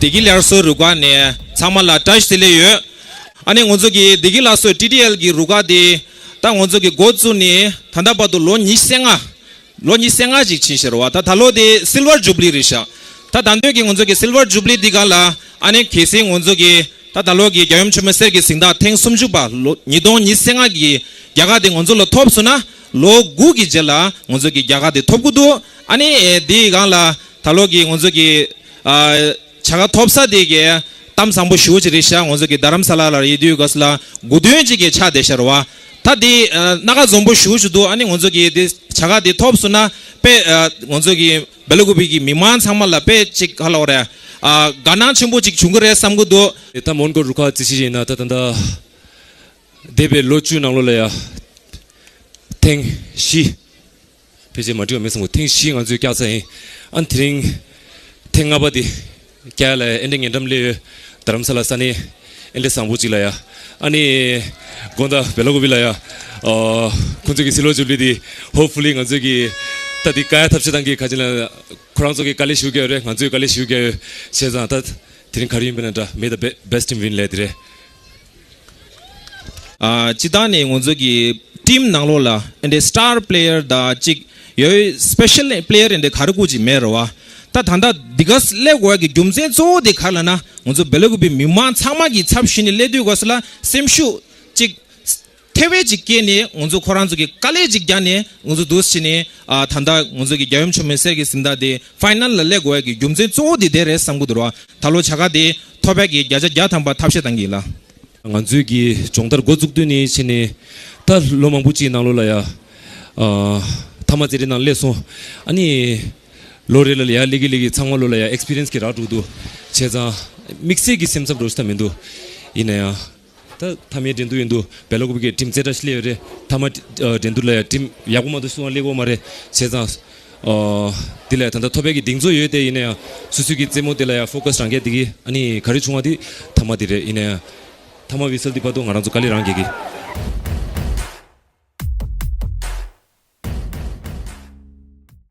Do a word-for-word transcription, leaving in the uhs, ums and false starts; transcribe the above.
བདེ་སྐྱིད་སླར་གསོའི་རུ་ཁག་ནས་ཚང་མ་ལ་བཀྲ་ཤིས་བདེ་ལེགས་ཡོད། ཨ་ནི་ང་ཚོ་གི་བདེ་སྐྱིད་སླར་གསོའི་ཊི་ཌི་ཨེལ་གི་རུ་ཁག་དེ་ད་ང་ཚོ་གི་འགོ་བཙུགས་ནས་ད་ལྟ་བར་དུ་ལོ་ཉི་ཤུ་རྩ་ལྔ། ལོ་ཉི་ཤུ་རྩ་ལྔ་ཅིག་ཕྱིན་ཤག་རེད་བ། ད་ད་ལོ་དེ་སིལ་ཝར་ཇུབ་ལི་རེད་ཤག། ད་ད་དུང་གི་ང་ཚོ་གི་སིལ་ཝར་ཇུབ་ལི་འདི་སྒང་ལ་ཨ་ནི་གལ་སྲིད་ང་ཚོ་གི་ད་ད་ལོ་གི་རྒྱལ་ཡུམ་ཆུ་མོ་གསེར་གྱི་གཟེངས་རྟགས་ཐེངས་སུམ་ཅུ་པ་ལོ་ཉིས་སྟོང་ཉི་ཤུ་རྩ་ལྔ་གི་རྒྱལ་ཁ་དེ་ང་ཚོ་ལ་ཐོབ་སོང་ན་ལོ་དགུ་གི་རྗེས་ལ་ང་ཚོ་གི་རྒྱལ་ཁ་དེ་ཐོབ་ཀྱི་འདུག། ཨ་ནི་ཨེ་དེའི་སྒང་ལ་ད་ལོ་གི་ང་ཚོ་གི་ཨ་བྱ་དགའ་ཐོབ་ས་དེ་གི་གཏམ་བཟང་པོ་ཞེ་པོ་ཅིག་རེད་ཤག། ང་ཚོ་གི་རྡ་རམ་ས་ལ་ལ་ཡོད་དུས་སྐབས་ལ་དགུ་སྟོན་ཅིག་གི་ཆགས་བསྡད་ཤག་རེད་བ། ད་དེ་ཨ་སྣ་ཁ་འཛོམས་པོ་ཞེ་པོ་ཅིག་འདུག། ཨ་ནི་ང་ཚོ་གི་དེ་བྱ་དགའ་དེ་ཐོབ་སོང་ན་དཔེ་ཨ་ང་ཚོ་གི་སྦེ་ལ་ཀུ་པེ་གི་མི་མང་ཚང་མ་ལ་དཔེ་ཅིག་ག་ལབ་དགོས་རེད། ཨ་དགའ་སྣང་ཆེན་པོ་ཅིག་བྱུང་གི་རེད་བསམ་གི་འདུག། ད་མོན་གྷོ་རུ་ཁག་རྩིས་གཞི་ཡིན་ན་ད་ད་ལྟ་འདས་པའི་ལོ་བཅུ་ནང་ལོགས་ལ་ཡ་ཐེངས་བཞི། ཕལ་ཆེར་མ་འགྲིག་པ་མེད་བསམ་གི། ཐེངས་བཞི་ང་ཚོས་བཀྱག་ཚར་ཡིན། ཨ་ནི་དེ་རིང་ཐེངས་ལྔ་པ་དེ་བཀྱག་ལ་ཡ་ཨེ་འདྲ་ཉེ་འགྲམ་སླེབས་ཡོད། རྡ་རམ་ས་ལ་ས་གནས་ཨེ་འདྲ་བཟང་པོ་ཅིག་ལ་ཡ། ཨ་ནི་དགོང་དག་སྦེ་ལ་ཀུ་པེ་ལ་ཡ་ཨ་ཁོང་ཚོ་གི་སིལ་ཝར་ཇུབ་ལི་དེ་ཧོབ་ཕུ་ལི་ང་ཚོ་གི་ད་དེ་བཀག་ཡ་ཐབས་ཤེས་སྟངས་ཀྱི་ཁ་ཅིག་ལ་ཁོ་རང་ཚོ་གི་དཀའ་ལས་ཞེ་པོ་རྒྱག་ཡོད་རེད། ང་ཚོས་དཀའ་ལས་ཞེ་པོ་རྒྱག་ཡོད། བྱས་ཙང་ད་དེ་རིང་ག་རེ་ཡིན་པ་ན་འདྲ། May the be- best team win ལབ་དེ་རེད། ཨ་སྤྱིར་བཏང་ནས་ང་ཚོ་གི་ཊིམ་ནང་ལོགས་ལ་ཨེ་འདྲའི་སི་ཊར་པི་ལེ་ཡར་དང་གཅིག་ཡོད། སི་པེ་ཤལ་པི་ལེ་ཡར་ཨེ་འདྲའི་ག་རེ་དགོས་ཅིག་མེད་རེད་བ། ད་ད་ལྟ་འདི་ག་སླེབས་དགོས་ཡ་གི་རྒྱུ་མཚན་གཙོ་བོ་དེ་ག་རེ་ལབ་ན་ང་ཚོ་སྦེ་ལ་ཀུ་པེ་མི་མང་ཚང་མ་གི་ཚབ་ཞུས་ནས་སླེབས་དུས་སྐབས་སུ་ལ་སེམས་ཤུགས་གཅིག་ཐེ་བས་ཅིག་སྐྱེས་ནས་ང་ཚོ་ཁོ་རང་ཚོ་གི་དཀའ་ལས་ཅིག་རྒྱག་ནས་ང་ཚོ་འདུག་སེ་བྱས་ནས་ཨ་ད་ལྟ་ང་ཚོ་གི་རྒྱལ་ཡུམ་ཆུ་མོ་གསེར་གྱི་གཟེངས་རྟགས་དེ་ཕའི་ནལ་ལ་སླེབས་དགོས་ཡ་གི་རྒྱུ་མཚན་གཙོ་བོ་དེ་དེ་རེད་བསམ་གི་འདུག་ར་བ། ད་ལོ་བྱ་དགའ་དེ་ཐོབ་ཡ་གི་བརྒྱ་ཆ་བརྒྱ་ཐམ་པ་ཐབས་ཤེས་གཏང་གི་ཡིན་ལ། ང་ཚོའི་གི་སྦྱོང་བརྡར་འགོ་བཙུགས་དུས་ནས་བྱས་ནས་ད་ལོ་མང་པོ་ཅིག་ནང་ལོགས་ལ་ཡ་ཨ་མཐའ་མ་རྩེད་འགྲན་ནང་སླེབས་སོང་། ཨ་ནི་ལོ་རེ་ལ་ཡ་སླེབས་ཀྱི་སླེབས་ཀྱི་ཚང་མ་ལོ་ལ་ཡ་ཨེག་སི་པི་རི་ཡན་སི་གི་རག་འགྲོ་གི་འདུག། བྱས་ཙང་དམིགས་བསལ་གྱི་སེམས་འཚབ་འདྲ་ཞིག་ད་མི་འདུག། ཡིན་ན་ཡང་ད་མཐའ་མའི་འགྲན་བསྡུར་ཡིན་དུས་སྦེ་ལ་ཀུ་པེ་གི་ཊིམ་རྩེ་གྲ་ཞིག་སླེབས་ཡོད་རེད། མཐའ་མ་འགྲན་བསྡུར་ལ་ཡ་ཊིམ་ཡག་པོ་མ་གཏོགས་སུ་ཡང་སླེབས་ཀྱི་ཡོད་མ་རེད། བྱས་ཙང་ཨ་འདི་ལ་ད་ལྟ་ཐོབ་ཡ་གི་གདེང་ཚོད་ཡོད་དེ། ཡིན་ན་ཡང་སོ་སོའི་གི་རྩེད་མོ་དེ་ལ་ཡ་ཕོ་ཀ་སི་རང་རྒྱལ་དེ་གི་ཨ་ནི་ག་རེ་བྱུང་བ་དེ་མཐའ་མ་དེ་རེད། ཡིན་ན་ཡང་མཐའ་མ་ཝི་སལ་དེ་བར་དུ་ང་རང་ཚོ་དཀའ་ལས་རང་རྒྱག་གི།